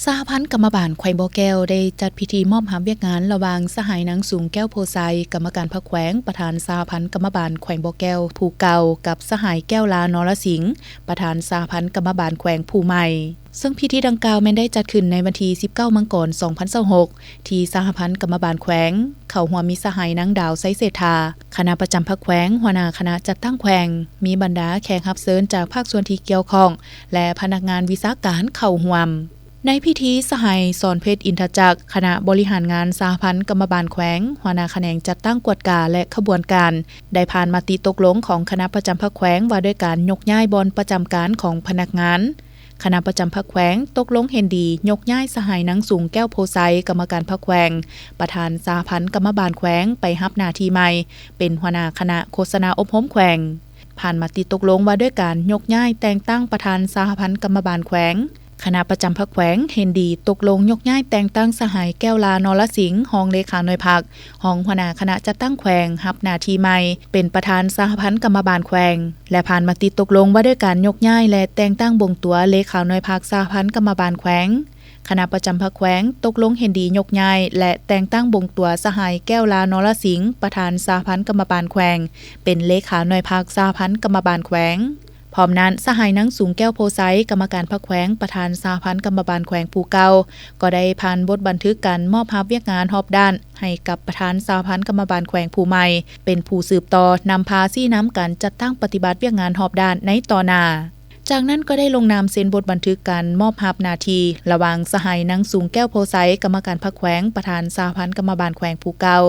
ສະຫະພັນກຳມະບານແຂວງບໍ່ແກ້ວ ໄດ້ຈັດພິທີມອບຮັບວຽກງານລະຫວ່າງສະຫາຍ ນາງ ສູງ ແກ້ວໂພໄຊ, ກຳມະການພັກແຂວງ, ປະທານສະຫະພັນກຳມະບານແຂວງບໍ່ແກ້ວຜູ້ເກົ່າ, ກັບສະຫາຍ ແກ້ວລາ ນໍລະສິງ, ປະທານສະຫະພັນກຳມະບານແຂວງຜູ້ໃໝ່. ເຊິ່ງພິທີດັ່ງກ່າວແມ່ນໄດ້ຈັດຂຶ້ນໃນວັນທີສິບເກົ້າ ມັງກອນ ສອງພັນຊາວຫົກ ທີ່ສະຫະພັນກຳມະບານແຂວງ, ເຂົ້າຮ່ວມມີສະຫາຍ ນາງ ດາວ ໄຊເສດຖາ, ຄະນະປະຈຳພັກແຂວງ, ຫົວໜ້າຄະນະຈັດຕັ້ງແຂວງ, ມີບັນດາແຂກຮັບເຊີນຈາກພາກສ່ວນທີ່ກ່ຽວຂ້ອງ ແລະ ພະນັກງານວິຊາການເຂົ້າຮ່ວມ. ໃນພິທີ, ສະຫາຍ ສອນເພັດ ອິນທະຈັກ, ຄະນະບໍລິຫານງານສະຫະພັນກຳມະບານແຂວງ, ຫົວໜ້າຂະແໜງຈັດຕັ້ງກວດກາ ແລະ ຂະບວນການ, ໄດ້ຜ່ານມະຕິຕົກລົງຂອງຄະນະປະຈຳພັກແຂວງ ວ່າດ້ວຍການຍົກຍ້າຍບ່ອນປະຈຳການຂອງພະນັກງານ. ຄະນະປະຈຳພັກແຂວງຕົກລົງເຫັນດີຍົກຍ້າຍສະຫາຍ ນາງ ສູງ ແກ້ວໂພໄຊ, ກຳມະການພັກແຂວງ, ປະທານສະຫະພັນກຳມະບານແຂວງ, ໄປຮັບໜ້າທີ່ໃໝ່ເປັນຫົວໜ້າຄະນະໂຄສະນາອົບຮົມແຂວງ. ຜ່ານມະຕິຕົກລົງວ່າດ້ວຍການຍົກຍ້າຍແຕ່ງຕັ້ງປະທານສະຫະພັນກຳມະບານແຂວງ. ຄະນະປະຈຳພັກແຂວງເຫັນດີຕົກລົງຍົກຍ້າຍແຕ່ງຕັ້ງສະຫາຍ ແກ້ວລາ ນໍລະສິງ, ຮອງເລຂາໜ່ວຍພັກ, ຮອງຫົວໜ້າຄະນະຈັດຕັ້ງແຂວງ, ຮັບໜ້າທີ່ໃໝ່ເປັນປະທານສະຫະພັນກຳມະບານແຂວງ ແລະ ຜ່ານມະຕິຕົກລົງວ່າດ້ວຍການຍົກຍ້າຍ ແລະ ແຕ່ງຕັ້ງບົ່ງຕົວເລຂາໜ່ວຍພັກສະຫະພັນກຳມະບານແຂວງ. ຄະນະປະຈຳພັກແຂວງຕົກລົງເຫັນດີຍົກຍ້າຍ ແລະ ແຕ່ງຕັ້ງບົ່ງຕົວສະຫາຍ ແກ້ວລາ ນໍລະສິງ, ປະທານສະຫະພັນກຳມະບານແຂວງ, ເປັນເລຂາໜ່ວຍພັກສະຫະພັນກຳມະບານແຂວງ. ພ້ອມນັ້ນ, ສະຫາຍ ນາງ ສູງ ແກ້ວໂພໄຊ, ກຳມະການພັກແຂວງ, ປະທານສະຫະພັນກຳມະບານແຂວງຜູ້ເກົ່າ, ກໍໄດ້ຜ່ານບົດບັນທຶກການມອບຮັບວຽກງານຮອບດ້ານໃຫ້ກັບປະທານສະຫະພັນກຳມະບານແຂວງຜູ້ໃໝ່, ເປັນຜູ້ສືບຕໍ່ນຳພາຊີ້ນຳການຈັດຕັ້ງປະຕິບັດວຽກງານຮອບດ້ານໃນຕໍ່ໜ້າ. ຈາກນັ້ນກໍໄດ້ລົງນາມເຊັນບົດບັນທຶກການມອບຮັບໜ້າທີ່ລະຫວ່າງສະຫາຍ ນາງ ສູງ ແກ້ວໂພໄຊ, ກຳມະການພັກແຂວງ, ປະທານສະຫະພັນກຳມະບານແຂວງຜູ້ເກົ່າ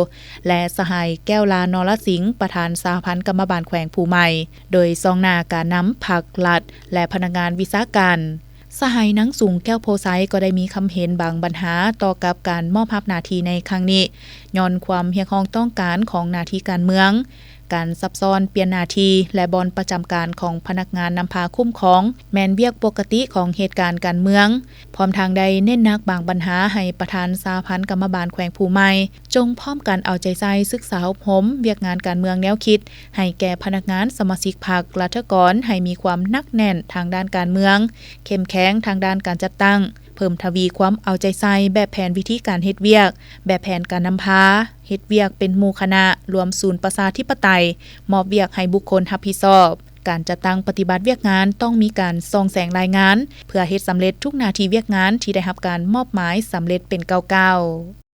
ແລະ ສະຫາຍ ແກ້ວລາ ນໍລະສິງ, ປະທານສະຫະພັນກຳມະບານແຂວງຜູ້ໃໝ່. ໂດຍສ່ອງໜ້າການນຳພັກລັດ ແລະ ພະນັກງານວິຊາການ. ສະຫາຍ ນາງ ສູງ ແກ້ວໂພໄຊ ກໍໄດ້ມີຄຳເຫັນບາງບັນຫາຕໍ່ກັບການມອບຮັບໜ້າທີ່ໃນຄັ້ງນີ້, ຍ້ອນຄວາມຮຽກຮ້ອງຕ້ອງການຂອງໜ້າທີ່ການເມືອງ, ການສັບຊ້ອນປ່ຽນໜ້າທີ່ ແລະ ບ່ອນປະຈຳການຂອງພະນັກງານນຳພາຄຸ້ມຄອງ ແມ່ນວຽກປົກກະຕິຂອງເຫດການການເມືອງ. ພ້ອມທັງໄດ້ເນັ້ນໜັກບາງບັນຫາໃຫ້ປະທານສະຫະພັນກຳມະບານແຂວງຜູ້ໃໝ່ ຈົ່ງພ້ອມກັນເອົາໃຈໃສ່ສຶກສາອົບຮົມວຽກງານການເມືອງແນວຄິດ ໃຫ້ແກ່ພະນັກງານສະມາຊິກພັກລັດຖະກອນ ໃຫ້ມີຄວາມໜັກແໜ້ນທາງດ້ານການເມືອງ, ເຂັ້ມແຂງທາງດ້ານການຈັດຕັ້ງ, ເພີ່ມທະວີຄວາມເອົາໃຈໃສ່ແບບແຜນວິທີການເຮັດວຽກ, ແບບແຜນການນຳພາ, ເຮັດວຽກເປັນໝູ່ຄະນະ, ລວມສູນປະຊາທິປະໄຕ, ມອບວຽກໃຫ້ບຸກຄົນຮັບຜິດຊອບ. ການຈັດຕັ້ງປະຕິບັດວຽກງານຕ້ອງມີການສ່ອງແສງລາຍງານ ເພື່ອເຮັດສຳເລັດທຸກໜ້າທີ່ວຽກງານທີ່ໄດ້ຮັບການມອບໝາຍສຳເລັດເປັນກ້າວໆ.